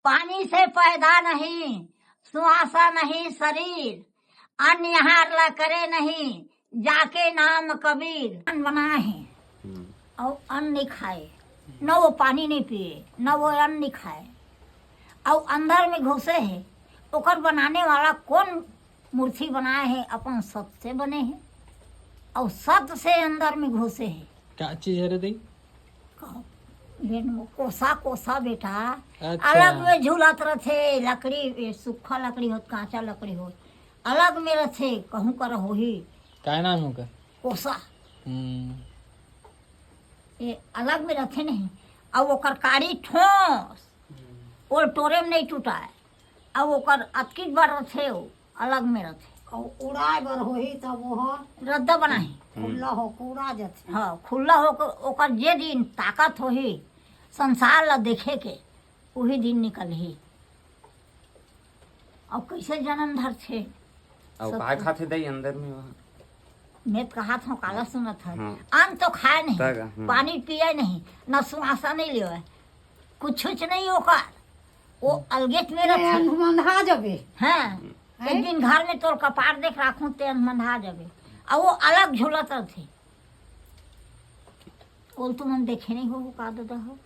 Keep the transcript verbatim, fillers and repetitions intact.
पानी से पैदा नहीं, सुहासा नहीं शरीर, अन्न आहार ला करे नहीं, जाके नाम कबीर। बना है, हम्म। और अन्न नहीं खाए, न वो पानी नहीं पिए, न वो अन्न नहीं खाए, और अंदर में घुसे है। ओकर बनाने वाला कौन मूर्ति बनाए है? अपन सत से बने है, और सत से अंदर में घुसे है। का चीज है रे दई? का-, लेन वो कोसा, कोसा बेटा, अच्छा। अलग में झूलत रथे, लकड़ी, ये सूखा लकड़ी होत, कांचा लकड़ी होत, अलग में रथे, कहूँ कर होही। काय नाम है ओकर? कोसा। हम्म। ये अलग में रथे नहीं, अब ओकर काड़ी ठोस, वो टोरे में नहीं टूटाए, अब ओकर अतकी बार रथे, वो अलग में रथे। अउ उड़ाए बर होही, तब वो ह रद्दा बनाही। खुल्ला हो, उड़ा जथे। हाँ, खुल्ला हो, ओकर जे दिन ताकत होही संसार ला देखे के, वही दिन निकलही। अउ कैसे जन्म धरथे? अउ सब काय तो खाथे दई अंदर में वहाँ? मैं तो कहा था, काला सुनत है। हाँ। अन्न तो खाए नहीं, तब, हम्म। पानी पिए नहीं, न सुआसा नहीं लेवे, कुछ कुछ नहीं ओकर। वो अलगेच में ये रथे। अंधमंधा जबे। हाँ। हैं? एक दिन घर में तोर कपार देख राखूं, ते अंधमंधा जबे। और वो अलग झूलत रथे। वो तुमन देखे नहीं हो, का दादा हो?